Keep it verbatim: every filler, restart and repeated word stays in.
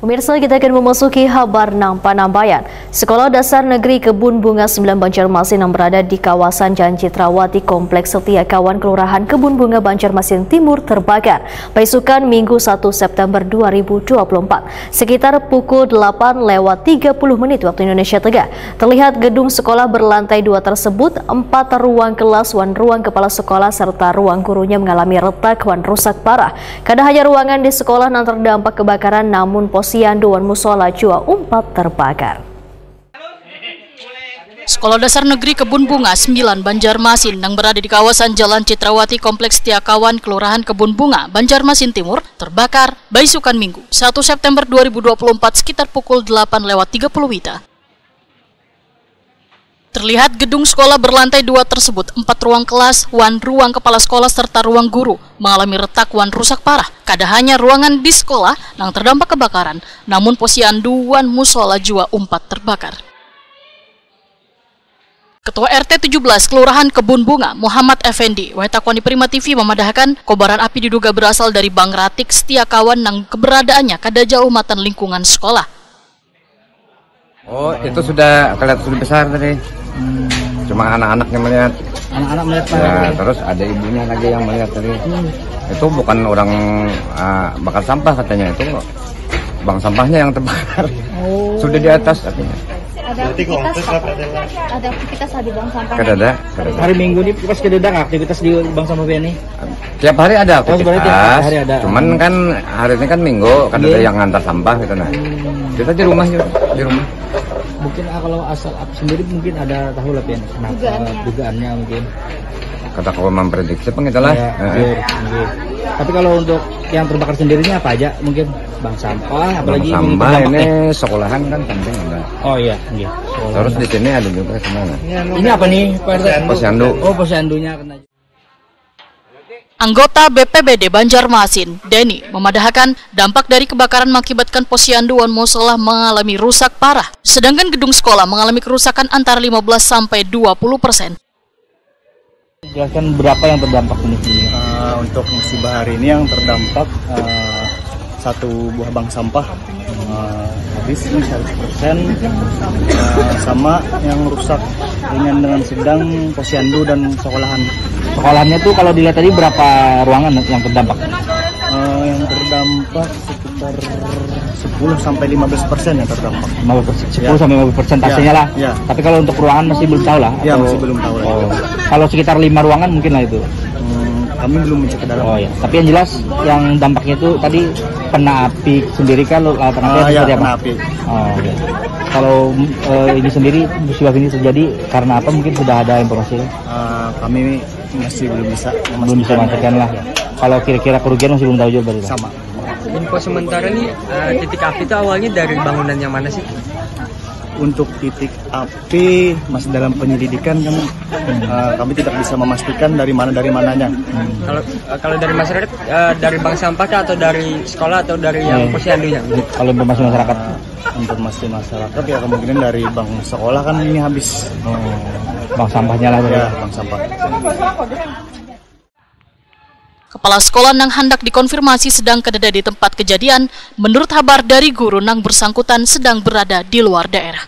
Pemirsa, kita akan memasuki habar nang panambayan. Sekolah Dasar Negeri Kebun Bunga sembilan Banjarmasin yang berada di kawasan Jalan Citrawati, Kompleks Setia Kawan, Kelurahan Kebun Bunga, Banjarmasin Timur, terbakar paisukan Minggu satu September dua ribu dua puluh empat, sekitar pukul delapan lewat tiga puluh menit waktu Indonesia Tengah. Terlihat gedung sekolah berlantai dua tersebut, empat ruang kelas wan ruang kepala sekolah serta ruang gurunya mengalami retak wan rusak parah. Kada hanya ruangan di sekolah nang terdampak kebakaran, namun posyandu wan musola jua umpat terbakar. Sekolah Dasar Negeri Kebun Bunga sembilan Banjarmasin nang berada di kawasan Jalan Citrawati, Kompleks Setia Kawan, Kelurahan Kebun Bunga, Banjarmasin Timur, terbakar baisukan Minggu, satu September dua ribu dua puluh empat, sekitar pukul delapan lewat tiga puluh wita. Terlihat gedung sekolah berlantai dua tersebut, empat ruang kelas, wan ruang kepala sekolah serta ruang guru mengalami retak wan rusak parah. Kada hanya ruangan di sekolah nang terdampak kebakaran, namun posyandu wan musola jua umpat terbakar. Ketua R T tujuh belas Kelurahan Kebun Bunga, Muhammad Effendi, wayah takuan di Prima T V mamadahakan, kobaran api diduga berasal dari Bang Ratik Setia Kawan nang keberadaannya kada jauh matan lingkungan sekolah. Oh, itu sudah kelihatan sudah besar tadi. Cuma anak-anaknya melihat. Anak-anak melihat, Pak. Ya, terus ada ibunya lagi yang melihat tadi. Itu bukan orang, ah, bakar sampah katanya, itu bank sampahnya yang terbakar. Oh. Sudah di atas katanya. Ada aktivitas, ada aktivitas tadi bank sampah? Kada ada, kada ada. Hari Minggu ni pas kada ada aktivitas di bank sampah pian ni? Tiap hari ada. Oh, sebenarnya tiap aktivitas, hari ada. Cuman kan hari ini kan Minggu, kan ada yang ngantar sampah gitu, nah. Kita di rumah juga, di rumah. Mungkin, ah, kalau asal api sendiri mungkin ada tahu lah pian. Kenapa? Dugaannya. Dugaannya mungkin. Kada kawa memprediksi pang kita lah. Ya, heeh. Iya, iya. Tapi kalau untuk yang terbakar sendirinya apa aja? Mungkin bank sampah, apalagi bank sampah ini, sekolahan kan penting ada. Oh iya, iya. Terus di sini ada juga kemana? Ini apa nih, Pak R T? Posyandu. Oh, posyandunya kena. Anggota B P B D Banjarmasin, Denny, memadahakan dampak dari kebakaran mengakibatkan posyandu wan musola mengalami rusak parah, sedangkan gedung sekolah mengalami kerusakan antara lima belas sampai dua puluh persen. Jelaskan berapa yang terdampak ini? Eh, untuk musibah hari ini yang terdampak, eh, satu buah bank sampah, eh, habis ini seratus persen, eh, sama yang rusak ringan dengan sedang posyandu dan sekolahan. Sekolahannya tuh kalau dilihat tadi berapa ruangan yang terdampak? Eh, yang terdampak sekitar sepuluh sampai lima belas persen yang terdampak. Lima belas persen, sepuluh sampai lima belas persen pastinya lah. Ya. Tapi kalau untuk ruangan masih belum tahu lah. Ya, atau masih belum tahu lah. Oh. Kalau sekitar lima ruangan mungkin lah itu. Hmm, kami belum mencek ke dalam. Oh ya. Tapi yang jelas yang dampaknya itu tadi kena api sendiri kah, latar api atau seperti apa? Ah, ya, kena api. Oh, oke. Kalau, eh, ini sendiri, musibah ini terjadi karena apa? Mungkin sudah ada informasi? Ah, kami masih belum bisa memastikan. Belum bisa memastikan lah. Ya. Kalau kira-kira kerugian masih belum tahu juga berarti? Sama. Info sementara nih, eh, titik api itu awalnya dari bangunan yang mana sih? Untuk titik api masih dalam penyelidikan kan, eh, kami tidak bisa memastikan dari mana, dari mananya. Kalau, eh, kalau dari masyarakat, eh, dari bank sampah kah atau dari sekolah atau dari yang posyandunya? Kalau informasi masyarakat? Eh, informasi masyarakat ya kemungkinan dari bank sekolah kan ini habis. Oh, bank sampahnya lah tadi. Ya, bank sampah. Kepala sekolah nang handak dikonfirmasi sedang kadada di tempat kejadian, menurut habar dari guru nang bersangkutan sedang berada di luar daerah.